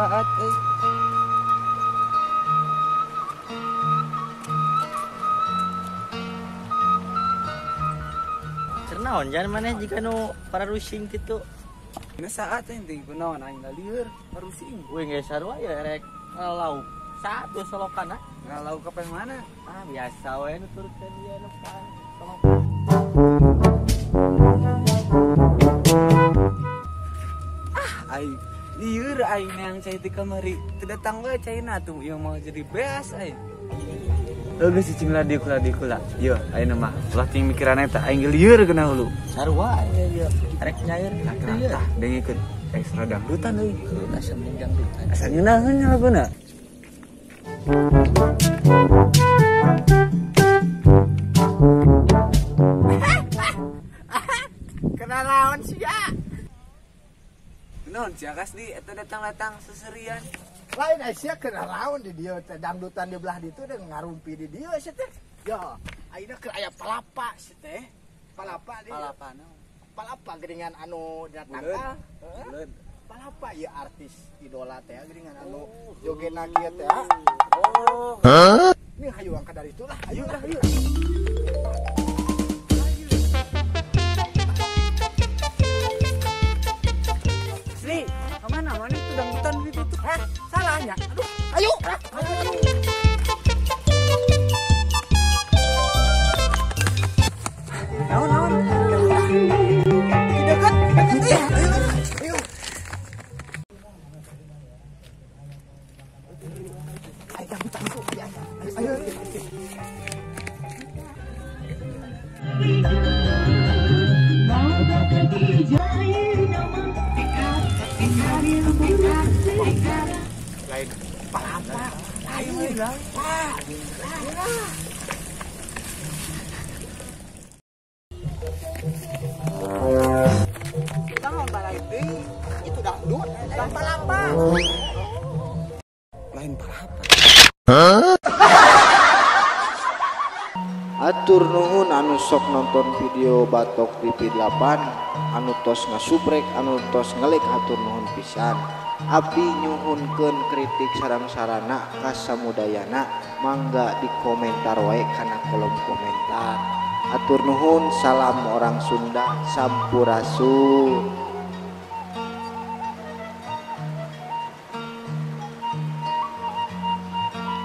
saat euy. Naon jan maneh jika nu pararusing kitu. Dina saat teh teh kunaon aing lieur parusing. Wih geus sarua ya rek ngalauk. Satu solokan ah. Ngalauk ka mana? Ah biasa we nuturkeun ieu nu pan solokan. Ah aing lieur aing neang cai ti kamari. Teu datang we caina tuh ieu mau jadi beas aing. Geus cicing lah dieu kula. Yo, ayeuna mah ulah ting mikiran eta aing lieur geuna hulu. Sarua ieu rek nyair. Tah, dengekeun ekstra dangdutan euy. Asa mending dangdutan. Asa ngeunaheun laguna. Kena naon sia? Naon sia kasdi eta datang-datang seserian. Lain sia kena lawan di dieu teh dangdutan di belah ditu teh ngarumpi di dieu sia teh. Ya, ayeuna keur aya palapa sia teh. Palapa di. Palapa naon? Palapa geuningan anu dina tangkal. Heeh. Palapa ieu artis idola teh geuningan anu jogena kieu teh. Oh. Hah? Nih hayu angkat dari itu lah. Ayo lah, ayo. Sri, kemana mana itu dangdutan di situ? Hah? Salahnya. Aduh, ayo. Ayo. Naon, naon. Dekat, dekat. Ayo. Ayo. Ayo dangdutan tuh. Ayo. Lain palapa, lain lah. Kita mau balik deui, itu dangdut, lain palapa. Lain palapa. Atur nuhun anu sok nonton video Batok TV 8, anu tos ngasubrek, anu tos ngelik, atur nuhun pisan. Abdi nyuhunkeun kritik sareng sarana ka samudayana, mangga di komentar wae kana kolom komentar. Atur nuhun, salam orang Sunda, sampurasun.